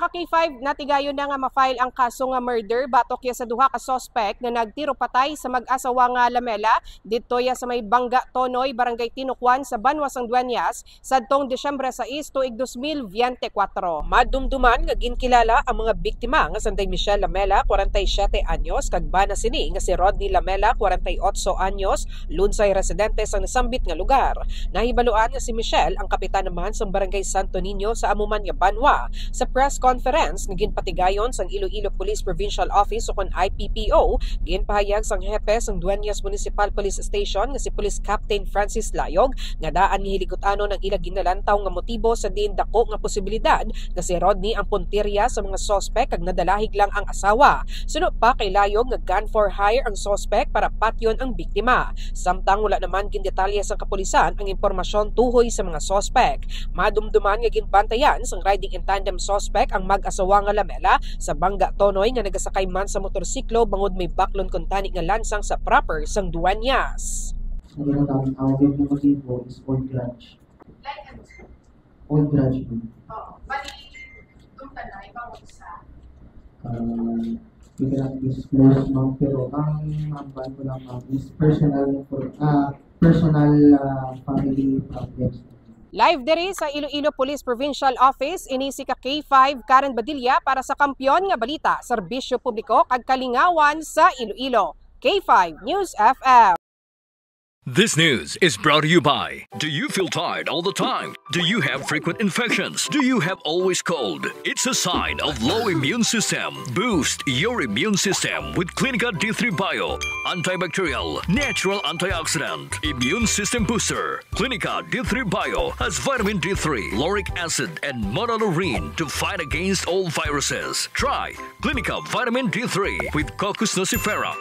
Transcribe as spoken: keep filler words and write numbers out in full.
Ka K five, natigayon na nga ma-file ang kaso nga murder batok ya sa duha ka suspect nga nagtiro patay sa mag-asawa nga lamela didto ya sa may Bangga Tonoy, Barangay Tinucuan sa Banwa sang Dueñas sadtong Disyembre sais, tuig dos mil biyente kwatro. Madumduman nga ginkilala ang mga biktima nga sanday Michelle Lamela, kwarenta y siyete anyos, kag bana sini nga si Rodney Lamela, kwarenta y otso anyos, lunsay residente sang nasambit nga lugar. Nahibaluan nga si Michelle ang kapitan naman sang Barangay Santo Niño sa amo man nga banwa. Sa press conference nga ginpatigayon sang Iloilo Police Provincial Office, ukon I P P O, ginpahayag sang hepe sang Dueñas Municipal Police Station nga si Police Captain Francis Layog nga daan nga hiligutan-on ang ila ginalantaw nga motibo, sa diin dako nga posibilidad nga si Rodney ang puntirya sa mga suspek kag nadalahig lang ang asawa. Suno pa kay Layog nga gun for hire ang suspek para patyon ang biktima. Samtang wala naman gindetalye sang kapulisan ang impormasyon tuhoy sa mga suspek. Madumduman nga ginbantayan sang riding in tandem suspek ang mag-asawa nga Lamela sa Bangga Tonoy nga nagasakay man sa motorsiklo bangod may baklon kuntani nga lansang sa proper sang Dueñas. Ang ginatawag awit nga motibo is old grudge. Like ano, sir? Old grudge, ma'am. Oo. Bali, itong tanay, bangod sa Ah, we cannot disclose, ma'am, pero ang hambal ko lang, ma'am, is personal info-, ah, personal, ah, family problems. Live diri sa Iloilo Police Provincial Office, ini si ka K five Karen Badilla para sa Kampiyon nga Balita, Serbisyo Publiko kag Kalingawan sa Iloilo. K five News F M. This news is brought to you by. Do you feel tired all the time? Do you have frequent infections? Do you have always cold? It's a sign of low immune system. Boost your immune system with Clinica D three Bio. Antibacterial, natural antioxidant, immune system booster. Clinica D three Bio has vitamin D three, lauric acid, and monolaurin to fight against all viruses. Try Clinica Vitamin D three with Cocos nucifera.